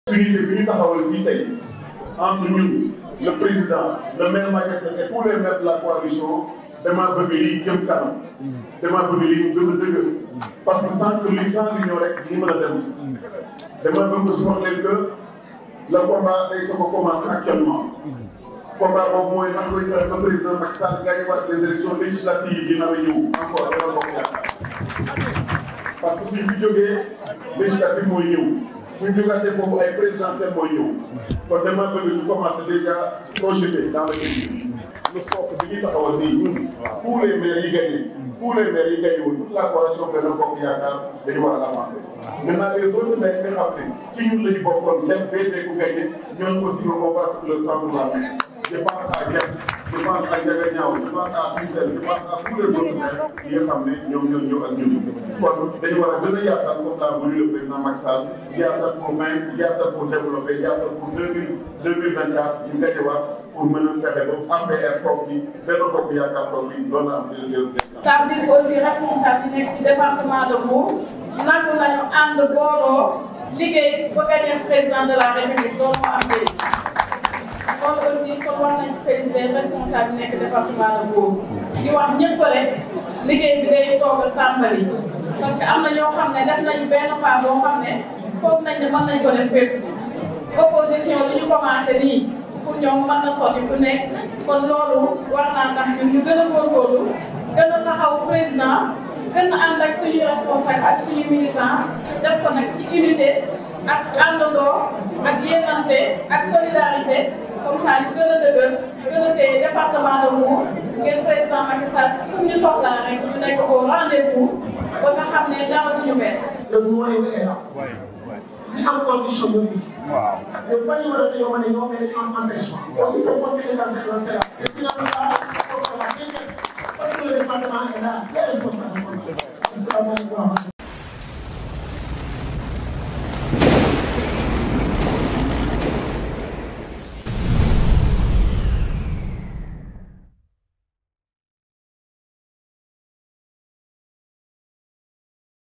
unité bi ñu taxawal fii tey entre ñun le président le maire Maguette et tous les maires de la coalition damaa bëgg lii jëm kanam damaa bëgg lii mu gën a dëgër parce que sans que lii sans l'union rek ñu mën a dem damaa bëgg su wax leen que le combat day soog a commencé actuellement combat boobu mooy ndax luy fexe ba président Macky Sall gagné waat les élections législatives yi nar a ñëw encore dama bokk yaakaar parce que suñ fi jógee législative mooy ñëw. suñ jógaatee foofu ay présidentielles mooy ñëw kon dama bëgg ñu commencer déjà projeter dans le pays le socle bi ñuy taxawal nii ñun tous les maires yi gagné tous les maires yi gagné wul toute la coalition Benno Bokk Yaakaar dañu war a avancer. maintenant les autres maires nga xam ne ci ñun la ñu bokkoon dem BT ku gagné ñoom aussi on va le temps pour la main. Je pense à Guess, je pense à Ndiaga Niaw, je pense à Fissel, je pense à tous les autres maires yi nga xam ne ñoom ñoo ñëw ak ñun. kon dañu war a gën a yaatal comme l'a voulu le président Macky Sall yaatal pour vaincre yaatal pour développer yaatal pour 2024 ñu gañewaat pour mën a fexe ba APR toog fii Benno Bokk Yaakaar toog fii loolu la am di leen gërëm. ça veut dire aussi responsable yi nekk ci département de Mbour nangu nañu ànd booloo liggéey ba gagné président de la République loolu moo am léegi. kon aussi kon war nañu féliciter responsable yi nekk département de Mbour di wax ñëpp rek liggéey bi day toog a tàmbali parce que am na ñoo xam ne def nañu benn pas boo xam ne foog nañ ne mën nañ ko def fépp opposition bi ñu commencé nii pour ñoom mën na sotti fu nekk kon loolu war naa tax ñun ñu gën a góorgóorlu gën a taxaw président gën a ànd ak suñuy responsable ak suñuy militant def ko nag ci unité ak àndandoo ak yéenante ak solidarité comme ça ñu gën a dëgër gën a téye département de Mbour ngeen président Macky Sall fu ñu soxlaa rek ñu nekk au rendez-vous ba nga xam ne dara du ñu mel. donc moyen bi état li am condition yooyu. waaw. mais ban numéro dañoo mën a ñëw mais dañoo am empêchement. donc il faut compter dans cette